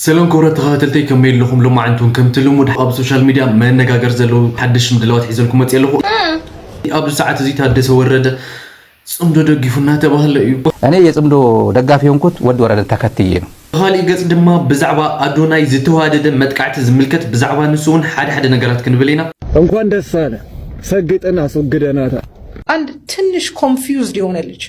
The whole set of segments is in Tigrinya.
ሰላም ክቡራት ተኸታተልተይ፣ ከመይ ኣለኹም? ሎማዓንቲ እውን ከምቲ ልሙድ ኣብ ሶሻል ሚድያ መነጋገር ዘለዉ ሓደሽ ምድላዋት ሒዘልኩም መፅእ ኣለኹ። ኣብዚ ሰዓት እዚ ታደሰ ወረደ ፅምዶ ደጊፉ እናተባህለ እዩ። እኔ የፅምዶ ደጋፊ የሆንኩት ወዲ ወረደ ተከትዬ ነው። ብኻሊእ ገፅ ድማ ብዛዕባ ኣዶናይ ዝተዋደደ መጥቃዕቲ ዝምልከት ብዛዕባ ንሱ እውን ሓደ ሓደ ነገራት ክንብል ኢና። እንኳን ደስ አለ ሰግጥን አስወግደናታል። አንድ ትንሽ ኮንፊውዝድ የሆነ ልጅ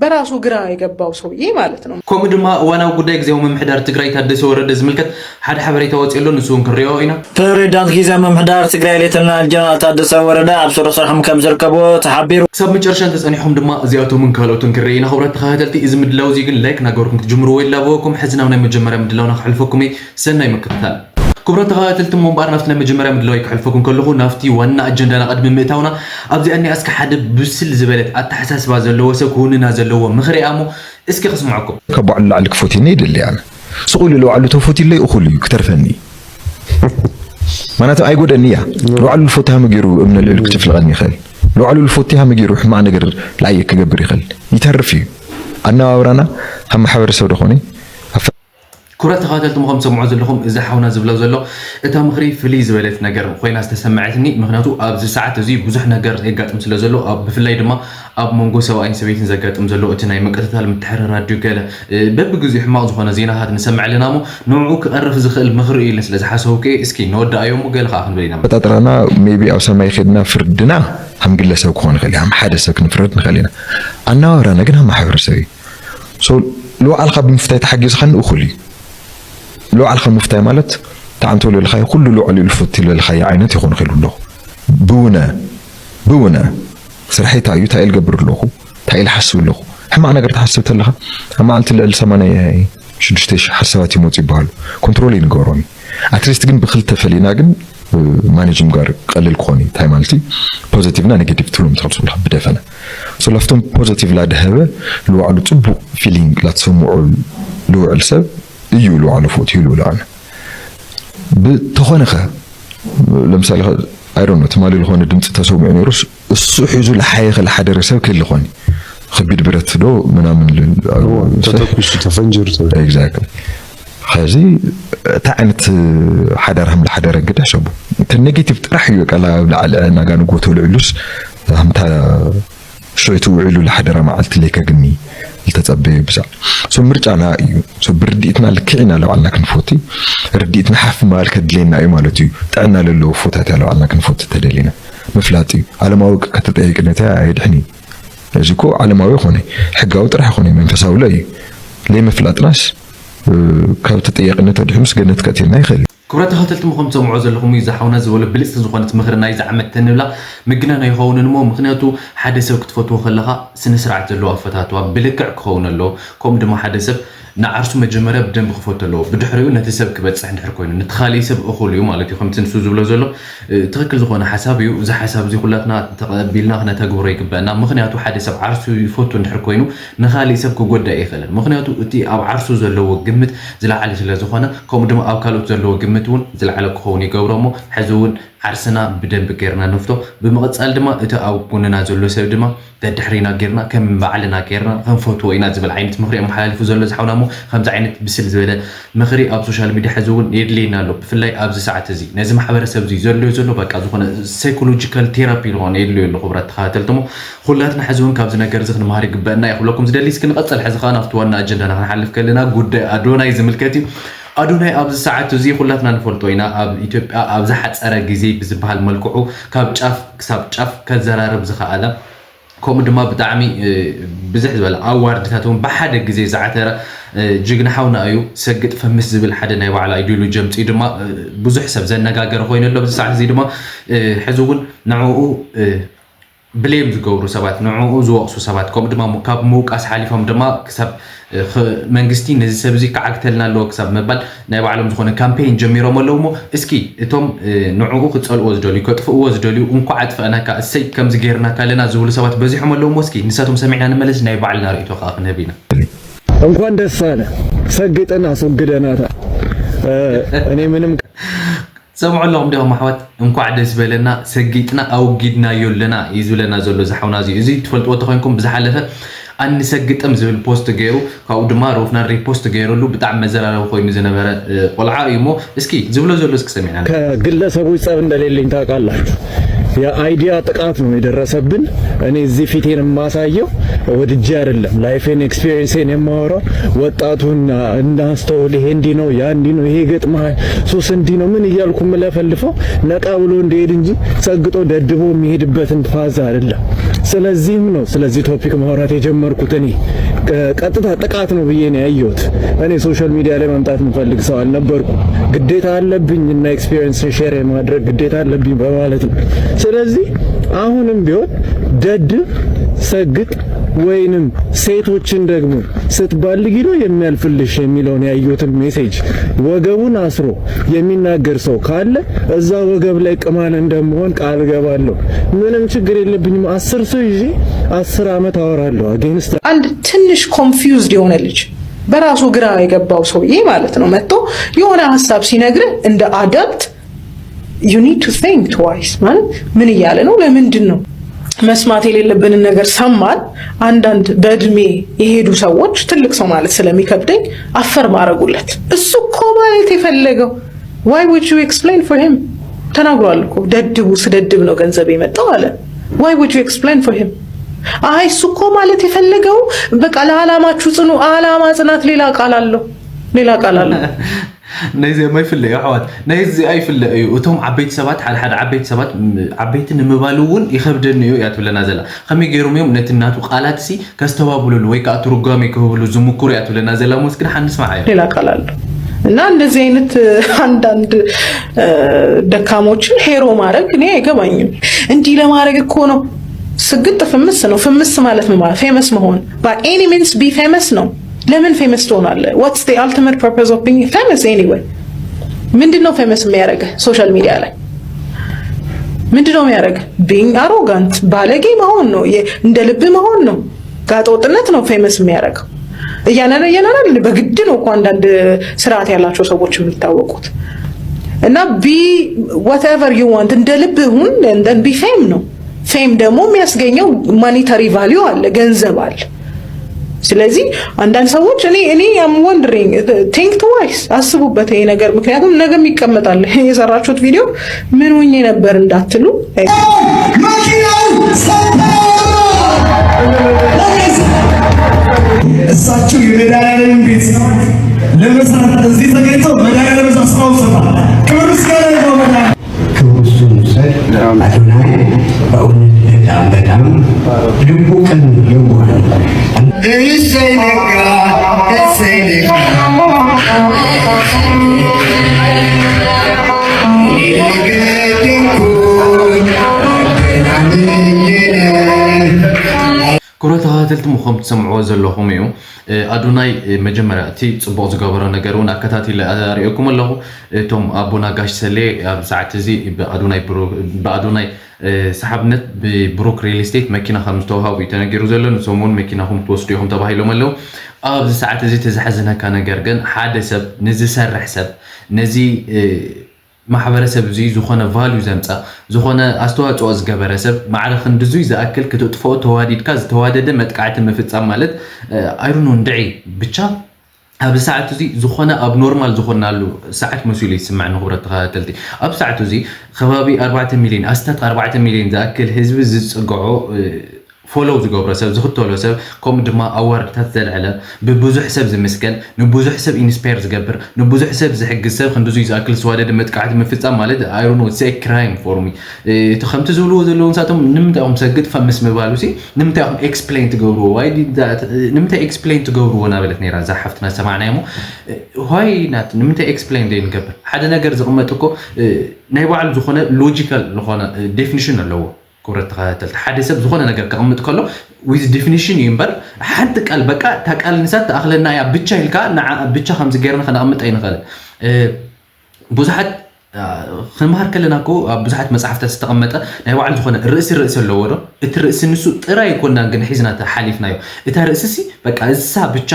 በራሱ ግራ የገባው ሰውዬ ማለት ነው። ከምኡ ድማ እዋናዊ ጉዳይ ግዜያዊ ምምሕዳር ትግራይ ታደሰ ወረደ ዝምልከት ሓደ ሓበሬታ ወፂኡ ኣሎ፣ ንሱ እውን ክንሪኦ ኢና። ፕሬዚዳንት ግዜያዊ ምምሕዳር ትግራይ ሌተናል ጀነራል ታደሰ ወረደ ኣብ ስሩዕ ስርሖም ከም ዝርከቡ ተሓቢሩ። ክሳብ መጨረሻ እንተፀኒሕኩም ድማ እዚኣቶምን ካልኦትን ክንርኢ ኢና። ክቡራት ተኸታተልቲ፣ እዚ ምድላው እዚ ግን ላይክ እናገበርኩም ክትጅምርዎ ይላበወኩም። ሕዚ ናብ ናይ መጀመርያ ምድላውና ክሕልፈኩም እየ። ሰናይ ምክትታል። ክቡራት ተኸታተልቲ፣ እሞ እምበኣር ናብቲ ናይ መጀመርያ ምድላወይ ክሕልፈኩም ከለኹ ናብቲ ዋና ኣጀንዳና ቅድሚ ምእታውና ኣብዚኣ እኒኣ እስከ ሓደ ብስል ዝበለት ኣተሓሳስባ ዘለዎ ሰብ ክውንና ዘለዎ ምኽሪ እያ እሞ እስኪ ከስምዐኩም። ካብ ባዕሉ ንላዕሊ ክፎትየኒ ይደሊ ኣነ። ስቕ ኢሉ ንባዕሉ ተፎትዩለይ እኹል እዩ ክተርፈኒ እዩ። ማናቱ ኣይጎደኒ እያ። ንባዕሉ ዝፎቲ ሃመ ገይሩ እምነ ልዕሉ ክጭፍልቐኒ ይኽእል። ንባዕሉ ዝፎቲ ሃመ ገይሩ ሕማቕ ነገር ላየ ክገብር ይኽእል። ይተርፍ እዩ። ኣነባብራና ከም ማሕበረሰብ ዶ ኾነ ክቡራት ተኸታተልቲ፣ ምኸም ትሰምዑ ዘለኹም እዚ ሓውና ዝብሎ ዘሎ እታ ምኽሪ ፍልይ ዝበለት ነገር ኮይና ዝተሰመዐትኒ። ምኽንያቱ ኣብዚ ሰዓት እዚ ብዙሕ ነገር የጋጥም ስለ ዘሎ፣ ኣብ ብፍላይ ድማ ኣብ መንጎ ሰብኣይን ሰበይትን ዘጋጥም ዘሎ እቲ ናይ ምቅትታል፣ ምትሕርራድ ድዩ ገለ፣ እ፣ በብግዚኡ ሕማቕ ዝኾነ ዜናታት ንሰምዕ ኣለና እሞ ንዕኡ ክቐርፍ ዝኽእል ምኽሪ እዩ ኢለ ስለ ዝሓሰብኩ እየ። እስኪ ንወዳኣዮ እሞ ገለ ከኣ ክንብል ኢና። ኣፈጣጥራና ሜቢ ኣብ ሰማይ ኸድና ፍርድና ከም ግለሰብ ክኾን ይኽእል እዩ፣ ከም ሓደ ሰብ ክንፍረድ ንኽእል ኢና። ኣነባብራና ግን ከም ማሕበረሰብ እዩ። So ንባዕልኻ ብምፍታይ ተሓጊዝኻኒ እኹል እዩ። ንባዕልኻ ምፍታይ ማለት ተዓንቶ ለልኻዮ ኩሉ ልዕሊኡ ልፎቲ ለልኻዮ ዓይነት ይኾን ኸይሉ ኣለኹ። ብውነ ብውነ ስራሐይ እንታይ እዩ፣ እንታይ ኢል ገብር ኣለኹ፣ እንታይ ኢል ሓስብ ኣለኹ። ሕማቕ ነገር ትሓስብ ተለኻ ኣብ መዓልቲ ልዕሊ ሰማንያ ሽዱሽተ ሽሕ ሓሳባት ይመፁ ይበሃሉ። ኮንትሮል ይንገሮም። ኣትሊስት ግን ብክልተ ፈሊና ግን ማኔጅ ምጋር ቀልል ክኾን እዩ። እንታይ ማለት እዩ? ፖዘቲቭ እና ኔጌቲቭ ትብሎም ትኸልሱ ኣለኻ ብደፈነ። So ላፍቶም ፖዘቲቭ ላደሀበ ልዋዕሉ ፅቡቕ ፊሊንግ ላትሰምዖ ልውዕል ሰብ እዩ ልዋዕሉ ፎት ይሉ ልኣነ ብተኾነኸ ለምሳሌ ኣይዶኖ ትማሊ ዝኾነ ድምፂ ተሰሚዑ ነይሩስ እሱ ሒዙ ለሓየኸ ለሓደረ ሰብ ክህሊ ኾን ከቢድ ብረት ዶ ምናምን ል- እዎ፣ ተተኩሱ ተፈንጅሩ ተብሎ። Exactly። ኸዚ እንታይ ዓይነት ሓዳር ከም ዝሓደረ እንግዲህ ሕሰቡ። እቲ ኔጌቲቭ ጥራሕ እዩ በቃ ኣብ ላዕሊ ናጋ ንጎ ተልዕሉስ ሃምታ ሽዑ እቲ ውዒሉ ዝሓደረ መዓልቲ ለይከግኒ ዝተጸበየ ብዛዕ። So ምርጫና እዩ። So ብርድኢትና ልክዕ ኢና ለባዕልና ክንፎቲ። ርድኢትና ሓፍ ምባል ከድልየና እዩ ማለት እዩ። ጥዕና ለለዎ ፎታት እያ ለባዕልና ክንፎቲ ተደሊና። ምፍላጥ እዩ። ዓለማዊ ከተጠያይቅነት እያ ኣየድሕን እዩ። እዚ እኮ ዓለማዊ ኾነ ሕጋዊ ጥራሕ ኾነ መንፈሳዊ ለ እዩ። ለይምፍላጥናስ ካብ ተጠያቂነት ኣድሕኑስ ገነት ከእትየና ይኽእል እዩ። ክቡራት ተኸተልቲ ምኹም ትሰምዑ ዘለኹም እዩ ዝሓውና ዝበሎ ብልፅቲ ዝኾነት ምኽሪ ናይዚ ዓመት ተንብላ ምግናን ኣይኸውንን እሞ ምኽንያቱ ሓደ ሰብ ክትፈትዎ ከለኻ ስነ ስርዓት ዘለዎ ኣፈታትዋ ብልክዕ ክኸውን ኣለዎ። ከምኡ ድማ ሓደ ሰብ ንዓርሱ መጀመርያ ብደንብ ክፈቶ ኣለዎ። ብድሕሪኡ ነቲ ሰብ ክበፅሕ እንድሕር ኮይኑ ነቲ ካሊእ ሰብ እኹል እዩ ማለት እዩ። ከምቲ ንሱ ዝብሎ ዘሎ ትኽክል ዝኾነ ሓሳብ እዩ። እዚ ሓሳብ እዚ ኩላትና ተቐቢልና ክነተግብሮ ይግበአና። ምኽንያቱ ሓደ ሰብ ዓርሱ ይፈቱ እንድሕር ኮይኑ ንኻሊእ ሰብ ክጎድእ ኣይኽእልን። ምኽንያቱ እቲ ኣብ ዓርሱ ዘለዎ ግምት ዝለዓለ ስለ ዝኾነ ከምኡ ድማ ኣብ ካልኦት ዘለዎ ግምት እውን ዝለዓለ ክኸውን ይገብሮ እሞ ሕዚ እውን ዓርስና ብደንቢ ጌርና ንፍቶ። ብምቕጻል ድማ እቲ ኣብ ጎንና ዘሎ ሰብ ድማ ደድሕሪና ጌርና ከም ባዕልና ጌርና ክንፈትዎ ኢና ዝብል ዓይነት ምኽሪ ኣመሓላሊፉ ዘሎ ዝሓውና እሞ ከምዚ ዓይነት ብስል ዝበለ ምኽሪ ኣብ ሶሻል ሚድያ ሕዚ እውን የድልየና ኣሎ። ብፍላይ ኣብዚ ሰዓት እዚ ነዚ ማሕበረሰብ እዚ ዘድልዮ ዘሎ በቃ ዝኾነ ሳይኮሎጂካል ቴራፒ ዝኾነ የድልዮ ኣሎ። ክቡራት ተኸታተልቲ እሞ ኩላትና ሕዚ እውን ካብዚ ነገር እዚ ክንመሃር ይግበአና እዩ ክብለኩም ዝደሊ። እስኪ ንቐፅል ሕዚ ከዓ ናብቲ ዋና ኣጀንዳና ክንሓልፍ ከለና ጉዳይ ኣዶናይ ዝምልከት እዩ። ኣዶናይ ኣብዚ ሰዓት እዚ ኩላትና ንፈልጦ ኢና ኣብ ኢትዮጵያ ኣብ ዝሓፀረ ግዜ ብዝበሃል መልክዑ ካብ ጫፍ ክሳብ ጫፍ ከዘራርብ ዝኸኣለ ከምኡ ድማ ብጣዕሚ ብዝሕ ዝበለ ኣዋርድታት እውን ብሓደ ግዜ ዝዓተረ ጅግና ሓውና እዩ። ሰግጥ ፈምስ ዝብል ሓደ ናይ ባዕሉ ኣይዲዮሎጂ ኣምፅኡ ድማ ብዙሕ ሰብ ዘነጋገረ ኮይኑ ኣሎ። ኣብዚ ሰዓት እዚ ድማ ሕዚ እውን ንዕኡ ብሌም ዝገብሩ ሰባት፣ ንዕኡ ዝወቕሱ ሰባት ከምኡ ድማ ካብ ምውቃስ ሓሊፎም ድማ ክሳብ መንግስቲ ነዚ ሰብ እዚ ክዓግተልና ኣለዎ ክሳብ ምባል ናይ ባዕሎም ዝኾነ ካምፔይን ጀሚሮም ኣለዉ እሞ እስኪ እቶም ንዕኡ ክፀልእዎ ዝደልዩ ከጥፍእዎ ዝደልዩ እንኳዕ ኣጥፈእናካ እሰይ ከምዚ ገይርናካ ኣለና ዝብሉ ሰባት በዚሖም ኣለዉ እሞ እስኪ ንሳቶም ሰሚዕና ንመለስ ናይ ባዕልና ርእይቶ ከዓ ክንህብ ኢና። እንኳን ደስ ኣለ ሰግጥን ኣስወግደናታ እኔ ምንም ሰምዑ ኣለኹም ዲኹም ኣሕዋት እንኳዕ ደስ በለና ሰጊጥና ኣውጊድናዮ ኣለና እዩ ዝብለና ዘሎ ዝሓውና እዚ እዚ ትፈልጥዎ ተኮይንኩም ብዝሓለፈ ኣንሰግጥም ዝብል ፖስት ገይሩ፣ ካብኡ ድማ ሮፍናን ሪፖስት ገይሩሉ። ብጣዕሚ መዘራረቢ ኮይኑ ዝነበረ ቆልዓ እዩ። እሞ እስኪ ዝብሎ ዘሎ እስኪ ሰሚዕና። ከግለሰቦች ጸብ እንደሌለኝ ታውቃላችሁ። የአይዲያ ጥቃት ነው የደረሰብን። እኔ እዚህ ፊቴን የማሳየው ወድጄ አይደለም። ላይፌን ኤክስፒሪየንሴን የማወራው ወጣቱን እናስተውል፣ ይሄ እንዲህ ነው፣ ያ እንዲህ ነው፣ ይሄ ይገጥምሃል፣ ሱስ እንዲህ ነው፣ ምን እያልኩ የምለፈልፈው ነቃ ብሎ እንዲሄድ እንጂ ሰግጦ ደድቦ የሚሄድበትን ፋዝ አይደለም። ስለዚህም ነው ስለዚህ ቶፒክ ማውራት የጀመርኩት። እኔ ቀጥታ ጥቃት ነው ብዬ ነው ያየሁት። እኔ ሶሻል ሚዲያ ላይ መምጣት የምፈልግ ሰው አልነበርኩም። ግዴታ አለብኝ እና ኤክስፒሪየንስን ሼር የማድረግ ግዴታ አለብኝ በማለት ነው። ስለዚህ አሁንም ቢሆን ደድብ፣ ሰግጥ ወይንም ሴቶችን ደግሞ ስትባልጊ ነው የሚያልፍልሽ የሚለውን ያየሁትን ሜሴጅ፣ ወገቡን አስሮ የሚናገር ሰው ካለ እዛ ወገብ ላይ ቅማል እንደምሆን ቃል እገባለሁ። ምንም ችግር የለብኝም። አስር ሰው ይዤ አስር ዓመት አወራለሁ against። አንድ ትንሽ ኮንፊውዝድ የሆነ ልጅ፣ በራሱ ግራ የገባው ሰውዬ ማለት ነው፣ መጥቶ የሆነ ሀሳብ ሲነግርህ እንደ አዳልት you need to think twice። ማለት ምን እያለ ነው? ለምንድን ነው? መስማት የሌለብንን ነገር ሰማን። አንዳንድ በእድሜ የሄዱ ሰዎች፣ ትልቅ ሰው ማለት ስለሚከብደኝ አፈርም አረጉለት። እሱ እኮ ማለት የፈለገው why would you explain for him? ተናግሯል እኮ፣ ደድቡ ስደድብ ነው ገንዘብ የመጣው አለ። Why would you explain for him? አይ እሱ እኮ ማለት የፈለገው በቃ ለዓላማችሁ ጽኑ። ዓላማ ጽናት ሌላ ቃል አለው፣ ሌላ ቃል አለው። ናይዚ ኣይፍለ እዩ ኣሕዋት፣ ናይዚ ኣይፍለ እዩ። እቶም ዓበይቲ ሰባት፣ ሓደ ሓደ ዓበይቲ ሰባት፣ ዓበይቲ ንምባል እውን ይኸብደኒ እዩ እያ ትብለና ዘላ። ከመይ ገይሮም እዮም ነቲ ናቱ ቃላት ሲ ከስተባብሉሉ ወይ ከዓ ትርጓሜ ክህብሉ ዝምክሩ እያ ትብለና ዘላ። ሞስ ግን ሓንስ መዓዮ ሌላ ቃል ኣሎ። እና እንደዚህ አይነት አንዳንድ ደካሞችን ሄሮ ማድረግ እኔ አይገባኝም። እንዲህ ለማድረግ እኮ ነው። ስግጥ ፍምስ ነው። ፍምስ ማለት ምን ማለት? ፌመስ መሆን። By any means be famous ነው። ለምን ፌመስ ትሆናለህ? What's the ultimate purpose of being famous anyway? ምንድን ነው ፌመስ የሚያደርግህ ሶሻል ሚዲያ ላይ? ምንድን ነው የሚያደርግህ? Being arrogant፣ ባለጌ መሆን ነው። እንደ ልብ መሆን ነው። ጋጠወጥነት ነው ፌመስ የሚያደርገው። እያናና እያናና በግድ ነው እኮ አንዳንድ ስርዓት ያላቸው ሰዎች የሚታወቁት። እና be whatever you want፣ እንደ ልብ ሁን፣ then be fame ነው። ፌም ደግሞ የሚያስገኘው monetary value አለ፣ ገንዘብ አለ። ስለዚህ አንዳንድ ሰዎች እኔ እኔ I'm wondering፣ think twice፣ አስቡበት ይሄ ነገር። ምክንያቱም ነገም ይቀመጣል የሰራችሁት ቪዲዮ፣ ምን ሆኜ ነበር እንዳትሉ። መኪናው ሰባራ እሳቸው የመድኃኒዓለምን ቤት ለመስራት እዚህ ተገኝተው መድኃኒዓለም እዛ ስራው ሰራ። ክብር ምስጋና ይግባው መድኃኒዓለም። ክብር እሱን ይውሰድ። አዶናይ በእውነት በጣም በጣም ልቡ ቅን የዋህ ነው። እሰይ ነጋ፣ እሰይ ነጋ። ክቡራት ተኸታተልቲ፣ ምኾም ትሰምዕዎ ዘለኹም እዩ። ኣዶናይ መጀመርያ እቲ ጽቡቕ ዝገበሮ ነገር እውን ኣከታቲለ ኣርእየኩም ኣለኹ። እቶም ኣቦና ጋሽ ሰሌ ኣብ ሰዓት እዚ ብኣዶናይ ብሩ-፣ ብኣዶናይ ሰሓብነት ብብሩክ ሪል ስቴት መኪና ከም ዝተዋሃቡ እዩ ተነጊሩ ዘሎ። ንሶም እውን መኪናኹም ትወስዱ ኢኹም ተባሂሎም ኣለዉ። ኣብዚ ሰዓት እዚ እቲ ዘሕዝነካ ነገር ግን ሓደ ሰብ ንዝሰርሕ ሰብ፣ ነዚ ማሕበረሰብ እዚ ዝኾነ ቫልዩ ዘምፀእ፣ ዝኾነ ኣስተዋፅኦ ዝገበረ ሰብ ማዕረ ክንድዙይ ዝኣክል ክትጥፍኦ ተዋዲድካ ዝተዋደደ መጥቃዕቲ ምፍፃም ማለት፣ I don't know፣ እንድዒ። ብቻ ኣብዚ ሰዓት እዚ ዝኾነ ኣብ ኖርማል ዝኾናሉ ሰዓት መሲሉ ይስምዐኒ። ክቡራት ተኸታተልቲ፣ ኣብ ሰዓቱ እዚ ከባቢ ኣርባዕተ ሚልዮን፣ ኣስታት ኣርባዕተ ሚልዮን ዝኣክል ህዝቢ ዝፅግዖ፣ ፎሎው ዝገብሮ ሰብ፣ ዝኽተሎ ሰብ፣ ከምኡ ድማ ኣዋርድታት ዘልዐለ፣ ብብዙሕ ሰብ ዝምስገን፣ ንብዙሕ ሰብ ኢንስፓየር ዝገብር፣ ንብዙሕ ሰብ ዝሕግዝ ሰብ ክንድዙይ ዝኣክል ዝተዋደደ መጥቃዕቲ ምፍፃም ማለት፣ I don't know፣ it's a crime for me። እቲ ከምቲ ዝብልዎ ዘለዉ ንሳቶም፣ ንምንታይ ኢኹም ሰግጥ ፈምስ ምባሉ ሲ፣ ንምንታይ ኢኹም ኤክስፕሌን ትገብርዎ? Why did that? ንምንታይ ኤክስፕሌን ትገብርዎ እናበለት ነይራ እዛ ሓፍትና ዝሰማዕናያ። እሞ why not? ንምንታይ ኤክስፕሌን ዘይንገብር? ሓደ ነገር ዝቕመጥ እኮ ናይ ባዕሉ ዝኾነ ሎጂካል ዝኾነ ዴፊኒሽን ኣለዎ። ክቡራት ተኸታተልቲ፣ ሓደ ሰብ ዝኾነ ነገር ከቕምጥ ከሎ ዊዝ ዴፊኒሽን እዩ እምበር፣ ሓንቲ ቃል በቃ እታ ቃል ንሳ ትኣኽለና እያ ብቻ ኢልካ ንዓ ብቻ ከምዚ ገይርና ከነቕምጥ ኣይንኽእልን። እ፣ ብዙሓት፣ እ፣ ክንመሃር ከለና እኮ ኣብ ብዙሓት መጽሓፍታት ዝተቐመጠ ናይ ባዕሉ ዝኾነ ርእሲ ርእሲ ኣለዎ ዶ? እቲ ርእሲ ንሱ ጥራይ ኣይኮናን ግን ሒዝና ተሓሊፍናዮ። እታ ርእሲ ሲ በቃ እሳ ብቻ፣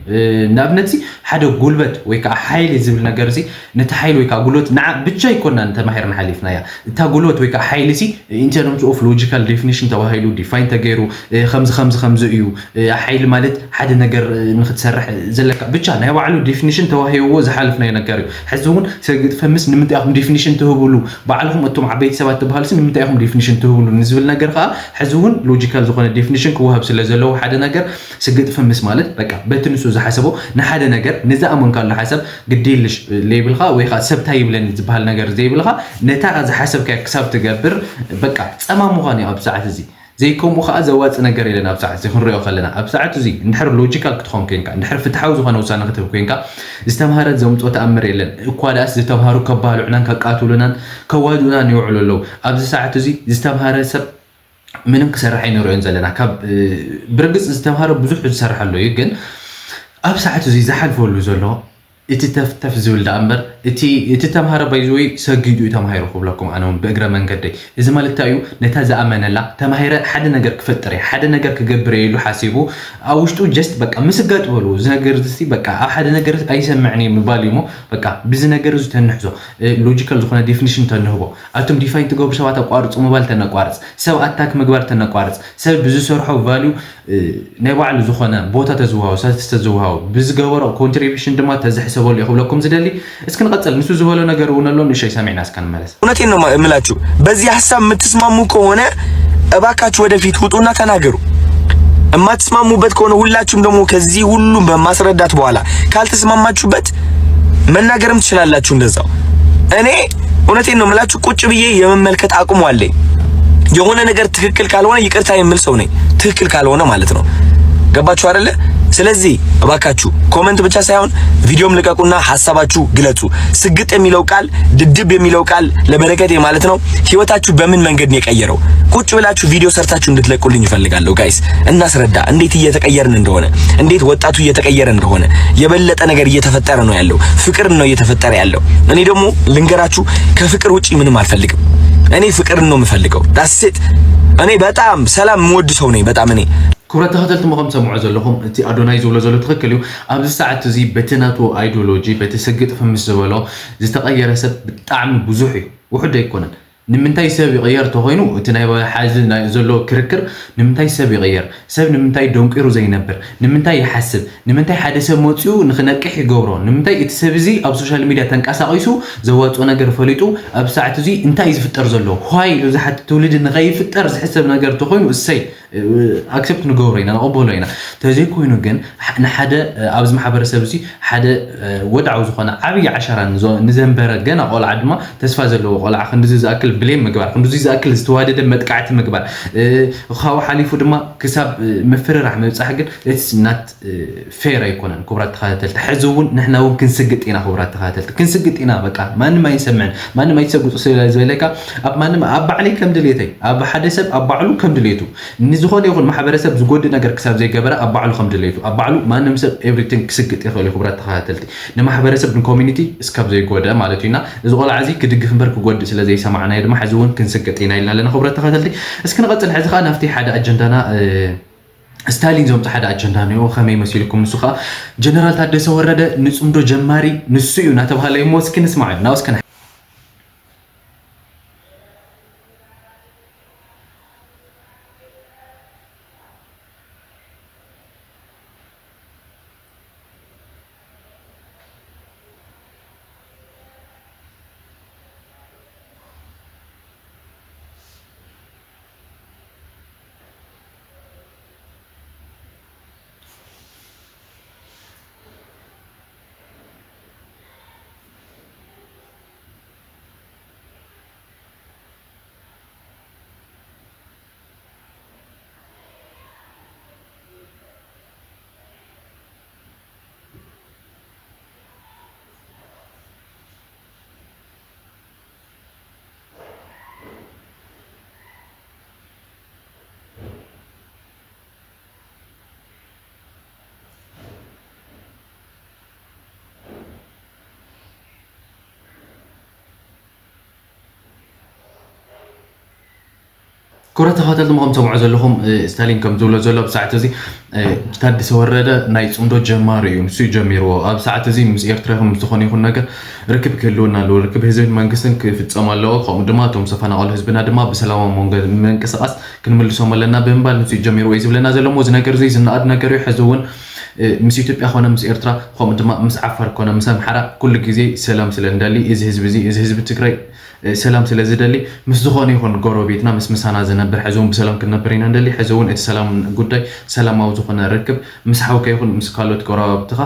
እ፣ ንኣብነት ሲ ሓደ ጉልበት ወይ ከዓ ሓይሊ ዝብል ነገር እዚ፣ ነቲ ሓይሊ ወይ ከዓ ጉልበት ንዓ ብቻ ኣይኮናን ተማሂርና ሓሊፍናያ። እታ ጉልበት ወይ ከዓ ሓይሊ ሲ፣ in terms of logical definition ተባሂሉ፣ define ተገይሩ፣ እ፣ ከምዚ ከምዚ ከምዚ እዩ። እ፣ ሓይሊ ማለት ሓደ ነገር፣ እ፣ ንክትሰርሕ ዘለካ ብቻ ናይ ባዕሉ definition ተዋሂብዎ ዝሓለፍናዮ ነገር እዩ። ሕዚ እውን ሰግጥ ፈምስ ንምንታይ ኢኹም definition ትህብሉ? ባዕልኹም እቶም ዓበይቲ ሰባት ትበሃሉ ሲ ንምንታይ ኢኹም definition ትህብሉ ንዝብል ነገር ከዓ ሕዚ እውን logical ዝኾነ definition ክወሃብ ስለ ዘለዎ ሓደ ነገር ስግጥ ፈምስ ማለት በቃ በቲ ንሱ ዝሓሰቦ ንሓደ ነገር ንዝኣመንካሉ ሓሳብ ግዲ የልሽ ሌብልካ ወይ ከዓ ሰብ ታይ ይብለኒ ዝበሃል ነገር ዘይብልካ ነታ ዝሓሰብካያ ክሳብ ትገብር በቃ ጸማም ምዃን እዩ ኣብ ሰዓት እዚ። ዘይከምኡ ከዓ ዘዋጽእ ነገር የለን ኣብ ሰዓት እዚ ክንሪኦ ከለና። ኣብ ሰዓት እዚ እንድሕር ሎጂካል ክትኾን ኮንካ፣ እንድሕር ፍትሓዊ ዝኾነ ውሳነ ክትህብ ኮንካ፣ ዝተምሃረ ዘምጽኦ ተኣምር የለን። እኳ ደኣስ ዝተምሃሩ ከባልዑናን ከቃትሉናን ከዋድኡናን ይውዕሉ ኣለዉ። ኣብዚ ሰዓት እዚ ዝተምሃረ ሰብ ምንም ክሰርሕ ኣይንሪኦን ዘለና። ካብ፣ እ፣ ብርግጽ ዝተምሃረ ብዙሕ ዝሰርሕ ኣሎ እዩ፣ ግን ኣብ ሰዓት እዚ ዝሓልፈሉ ዘሎ እቲ ተፍተፍ ዝብል ደኣ እምበር፣ እቲ፣ እቲ ተምሃረ ባይዘወይ ሰጊዱ እዩ ተማሂሩ ክብለኩም ኣነ እውን ብእግረ መንገደይ። እዚ ማለት እንታይ እዩ? ነታ ዝኣመነላ ተማሂረ ሓደ ነገር ክፈጥር እየ፣ ሓደ ነገር ክገብር እየ ኢሉ ሓሲቡ ኣብ ውሽጡ ጀስት በቃ ምስጋጥ በሉ። እዚ ነገር እዚ በቃ ኣብ ሓደ ነገር ኣይሰምዕን እየ ምባል እዩ እሞ በቃ ብዚ ነገር እዚ ተንሕዞ፣ እ፣ ሎጂካል ዝኾነ ዴፊኒሽን ተንህቦ። ኣቱም ዲፋይን ትገብሩ ሰባት ኣቋርጹ ምባል ተነቋርጽ፣ ሰብ ኣታክ ምግባር ተነቋርጽ፣ ሰብ ብዝሰርሖ ቫልዩ እ፣ ናይ ባዕሉ ዝኾነ ቦታ ተዝወሃቦ፣ ሳትስ ተዝወሃቦ፣ ብዝገበሮ ኮንትሪቢሽን ድማ ተዝሕሰበሉ እዩ ክብለኩም ዝደሊ። እስኪ ንቐጽል፣ ንሱ ዝበሎ ነገር እውን ኣሎ፣ ንእሽተይ ሰሚዕና እስከ ንመለስ። እውነቴን ነው የምላችሁ። በዚህ ሀሳብ የምትስማሙ ከሆነ እባካችሁ ወደፊት ውጡና ተናገሩ። የማትስማሙበት ከሆነ ሁላችሁም ደግሞ ከዚህ ሁሉም በማስረዳት በኋላ ካልተስማማችሁበት መናገርም ትችላላችሁ እንደዛው። እኔ እውነቴን ነው የምላችሁ፣ ቁጭ ብዬ የመመልከት አቅሙ አለኝ። የሆነ ነገር ትክክል ካልሆነ ይቅርታ የምል ሰው ነኝ፣ ትክክል ካልሆነ ማለት ነው። ገባችሁ አይደለ? ስለዚህ እባካችሁ ኮመንት ብቻ ሳይሆን ቪዲዮም ልቀቁና ሀሳባችሁ ግለጹ። ስግጥ የሚለው ቃል፣ ድድብ የሚለው ቃል ለበረከቴ ማለት ነው፣ ህይወታችሁ በምን መንገድ ነው የቀየረው? ቁጭ ብላችሁ ቪዲዮ ሰርታችሁ እንድትለቁልኝ እፈልጋለሁ ጋይስ። እናስረዳ እንዴት እየተቀየርን እንደሆነ፣ እንዴት ወጣቱ እየተቀየረ እንደሆነ፣ የበለጠ ነገር እየተፈጠረ ነው ያለው። ፍቅር ነው እየተፈጠረ ያለው። እኔ ደግሞ ልንገራችሁ፣ ከፍቅር ውጪ ምንም አልፈልግም። እኔ ፍቅርን ነው የምፈልገው። ዳስት እኔ በጣም ሰላም የምወድ ሰው ነኝ። በጣም እኔ ክቡራት ተኸተልቲ፣ ሞ ከም ሰምዖ ዘለኹም እቲ ኣዶናይ ዝብሎ ዘሎ ትኽክል እዩ። ኣብዚ ሰዓት እዚ በቲ ናቱ ኣይዲዮሎጂ፣ በቲ ስግጥ ፍምስ ዝበሎ ዝተቐየረ ሰብ ብጣዕሚ ብዙሕ እዩ፣ ውሑድ ኣይኮነን። ንምንታይ ሰብ ይቕየር ተኾይኑ፣ እቲ ናይ ሓዚ ናይ ዘሎ ክርክር ንምንታይ ሰብ ይቕየር፣ ሰብ ንምንታይ ደንቂሩ ዘይነብር፣ ንምንታይ ይሓስብ፣ ንምንታይ ሓደ ሰብ መፂኡ ንኽነቅሕ ይገብሮ፣ ንምንታይ እቲ ሰብ እዚ ኣብ ሶሻል ሚድያ ተንቀሳቒሱ ዘዋፅኦ ነገር ፈሊጡ ኣብ ሰዓት እዚ እንታይ እዩ ዝፍጠር ዘሎ ዋይ ኢሉ ዝሓትት ትውልዲ ንኸይፍጠር ዝሕሰብ ነገር ተኾይኑ እሰይ፣ ኣክሰፕት ንገብሮ ኢና፣ ንቐበሎ ኢና። ተዘይኮይኑ ግን፣ ሕ-፣ ንሓደ፣ እ፣ ኣብዚ ማሕበረሰብ እዚ ሓደ፣ እ፣ ወድዓዊ ዝኾነ ዓብዪ ዓሻራ ንዞ-፣ ንዘንበረ ገና ቆልዓ ድማ፣ ተስፋ ዘለዎ ቆልዓ ክንድዚ ዝኣክል ብሌም ምግባር፣ ክንድዚ ዝኣክል ዝተዋደደ መጥቃዕቲ ምግባር፣ እ፣ ካብኡ ሓሊፉ ድማ ክሳብ፣ እ፣ ምፍርራሕ ምብጻሕ ግን it's not፣ እ፣ ፌር ኣይኮነን። ክቡራት ተኸታተልቲ፣ ሕዚ እውን ንሕና እውን ክንስግጥ ኢና። ክቡራት ተኸታተልቲ፣ ክንስግጥ ኢና። በቃ ማንም ኣይንሰምዕን፣ ማንም ኣይትሰግጡ ስለ ዝበለካ ኣብ ማንም፣ ኣብ ባዕለይ ከም ድሌተይ፣ ኣብ ሓደ ሰብ ኣብ ባዕሉ ከም ድሌቱ ንዝኾነ ይኹን ማሕበረሰብ ዝጎድእ ነገር ክሳብ ዘይገበረ ኣብ ባዕሉ ከም ድሌቱ፣ ኣብ ባዕሉ ማንም ሰብ ኤቭሪቲንግ ክስግጥ ይኽእል እዩ። ክቡራት ተኸታተልቲ፣ ንማሕበረሰብ ንኮሚኒቲ እስካብ ዘይጎድእ ማለት እዩ። እና እዚ ቆልዓ እዚ ክድግፍ እምበር ክጎድእ ስለ ዘይሰማዕናዮ ድማ ሕዚ እውን ክንስግጥ ኢና ኢልና ኣለና። ክቡራት ተኸታተልቲ፣ እስኪ ንቐጽል። ሕዚ ከዓ ናብቲ ሓደ ኣጀንዳና፣ እ፣ ስታሊን ዘምፅኦ ሓደ ኣጀንዳ ነይሩ። ከመይ መሲልኩም? ንሱ ከዓ ጀነራል ታደሰ ወረደ ንፅምዶ ጀማሪ ንሱ እዩ እናተባሃለ እዩ። እሞ እስኪ ንስማዕ፣ ናብ እስኪ ንሓ- ክቡራት ተኸታተልቲ፣ ከም ትሰምዑ ዘለኹም፣ እ፣ ስታሊን ከም ዝብሎ ዘሎ፣ ኣብ ሰዓት እዚ፣ እ፣ ታደሰ ወረደ ናይ ጽምዶ ጀማሪ እዩ። ንሱ እዩ ጀሚርዎ። ኣብ ሰዓት እዚ ምስ ኤርትራ ይኹን ምስ ዝኾነ ይኹን ነገር ርክብ ክህልወና ኣለዎ። ርክብ ህዝብን መንግስትን ክፍጸም ኣለዎ። ከምኡ ድማ እቶም ዝተፈናቐሉ ህዝብና ድማ ብሰላማዊ መንገ-፣ ምንቅስቓስ ክንምልሶም ኣለና ብምባል ንሱ እዩ ጀሚርዎ እዩ ዝብለና ዘሎ። እሞ እዚ ነገር እዚ ዝነኣድ ነገር እዩ። ሕዚ እውን፣ እ፣ ምስ ኢትዮጵያ ኮነ ምስ ኤርትራ፣ ከምኡ ድማ ምስ ዓፋር ኮነ ምስ ኣምሓራ ኩሉ ግዜ ሰላም ስለ እንደሊ፣ እዚ ህዝቢ እዚ፣ እዚ ህዝቢ ትግራይ፣ እ፣ ሰላም ስለ ዝደሊ፣ ምስ ዝኾነ ይኹን ጎረቤትና፣ ምስ ምሳና ዝነብር፣ ሕዚ እውን ብሰላም ክንነብር ኢና እንደሊ። ሕዚ እውን እቲ ሰላም ጉዳይ፣ ሰላማዊ ዝኾነ ርክብ ምስ ሓውካ ይኹን ምስ ካልኦት ጎረባብትኻ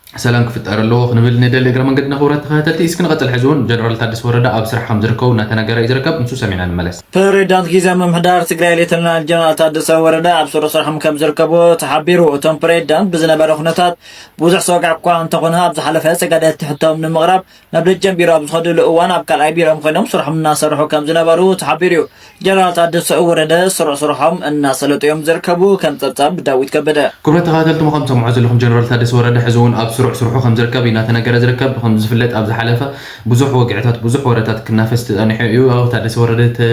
ሰላም ክፍጠር ኣለዎ ክንብል ንደሊ። እግረ መንገድና፣ ክቡራት ተኸታተልቲ፣ እስኪ ንቐጽል። ሕዚ እውን ጀነራል ታደሰ ወረደ ኣብ ስራሕ ከም ዝርከቡ እናተነገረ እዩ ዝርከብ። ንሱ ሰሚዕና ንመለስ። ፕሬዚዳንት ግዝያዊ ምምሕዳር ትግራይ ሌተናል ጀነራል ታደሰ ወረደ ኣብ ስሩዕ ስርሖም ከም ዝርከቡ ተሓቢሩ። እቶም ፕሬዚዳንት ብዝነበረ ኩነታት ብዙሕ ሰጋዕ እኳ እንተኾነ፣ ኣብ ዝሓለፈ ተጋደልቲ ሕቶም ንምቕራብ ናብ ደጀን ቢሮ ኣብ ዝኸድሉ እዋን ኣብ ካልኣይ ቢሮም ኮይኖም ስርሖም እናሰርሑ ከም ዝነበሩ ተሓቢሩ እዩ። ጀነራል ታደሰ ወረደ ስሩዕ ስርሖም እናሰለጡ እዮም ዝርከቡ። ከም ጸብጻብ ዳዊት ከበደ። ክቡራት ተኸታተልቲ፣ ከም ትሰምዑ ዘለኹም ጀነራል ታደሰ ወረደ ሕዚ እውን ኣብ ስሩዕ ስርሑ ከም ዝርከብ እዩ እናተነገረ ዝርከብ። ከም ዝፍለጥ ኣብ ዝሓለፈ ብዙሕ ወግዕታት፣ ብዙሕ ወረታት ክናፈስ ተጸኒሑ እዩ። ኣብ ታደሰ ወረደ ተ-፣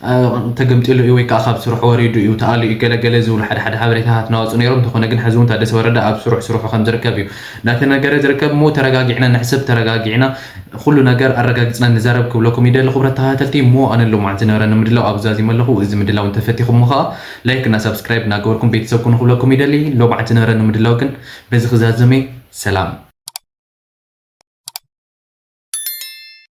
አ፣ ተገምጢሉ እዩ ወይ ከዓ ካብ ስርሑ ወሪዱ እዩ፣ ተኣልዩ እዩ፣ ገለ ገለ ዝብሉ ሓደ ሓደ ሓበሬታታት እናወፁ ነይሮም። እንተኾነ ግን ሕዚ እውን ታደሰ ወረደ ኣብ ስሩዕ ስርሑ ከም ዝርከብ እዩ እናተነገረ ዝርከብ። እሞ ተረጋጊዕና ንሕሰብ፣ ተረጋጊዕና ኩሉ ነገር ኣረጋጊፅና ንዛረብ ክብለኩም ይደሊ። ክቡራት ተኸታተልቲ፣ እሞ ኣነ ሎማዓንቲ ዝነበረኒ ምድላው ኣብ ዛዚመ ኣለኹ። እዚ ምድላው እንተፈቲኹሞ ከዓ ላይክ እና ሳብስክራይብ እናገበርኩም ቤተሰብ ኩኑ ክብለኩም ይደሊ። ሎማዓንቲ ዝነበረኒ ምድላው ግን በዚ ክዛዝም እየ። ሰላም።